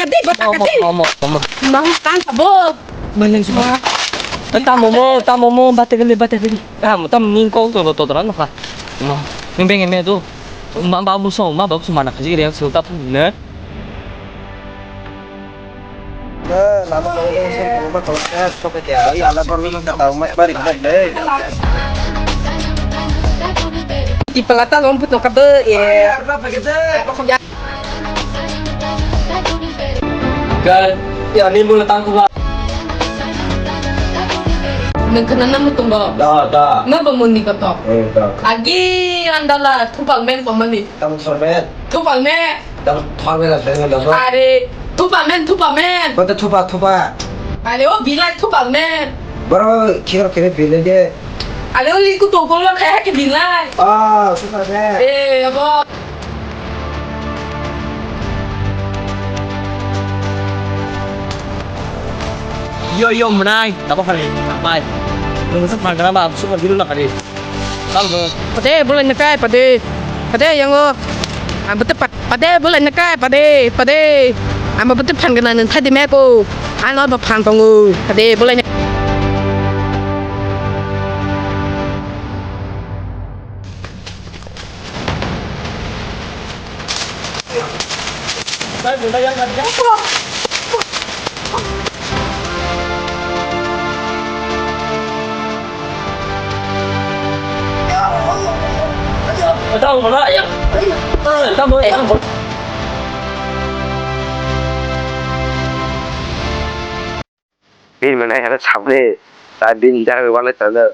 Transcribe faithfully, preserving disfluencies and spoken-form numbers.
Tadi bata Omo, kati. Omo, omo. Bang tan sabo. Maneng sabo. Tamo mo, tamo mo, bate kali, bate kali. Ah, mo tam ning kau to to to no ka. No. Ning beng me tu. Ma ba bu so, ma ba bu so mana kaji re so ta pu ne. Ipalata lom puto kabe, eh. Ka, ya, ni mula tang kuba. Nang kana namu tumba. Da, da. Nabo muni kato. Eh, da. Agi andala thupak men pamani. Tamo sorbe. Thupak men. Tamo thorbe la ben da. Are, thupak men, thupak men. Bata thupak, thupak. Are, o bilai thupak men. Boro kiro kire bilai de. Are, o liku to kolo kaya ke bilai. Ah, thupak de. Eh, abo. Yo, yo, mwnai. Tabo kali, bai. Nung sa pangkana ba, suka biru na kali. Tabo. Pade, bulai na kai, pade. Pade, yango. Ang betul pa-, pade, bulai na kai, pade, pade. Ang betul pangkana nang tadi meko. Ano ba pang tongo. Pade, bulai na. Bini mwnai hwnwi sabni, ta bini jagao uanai tongno.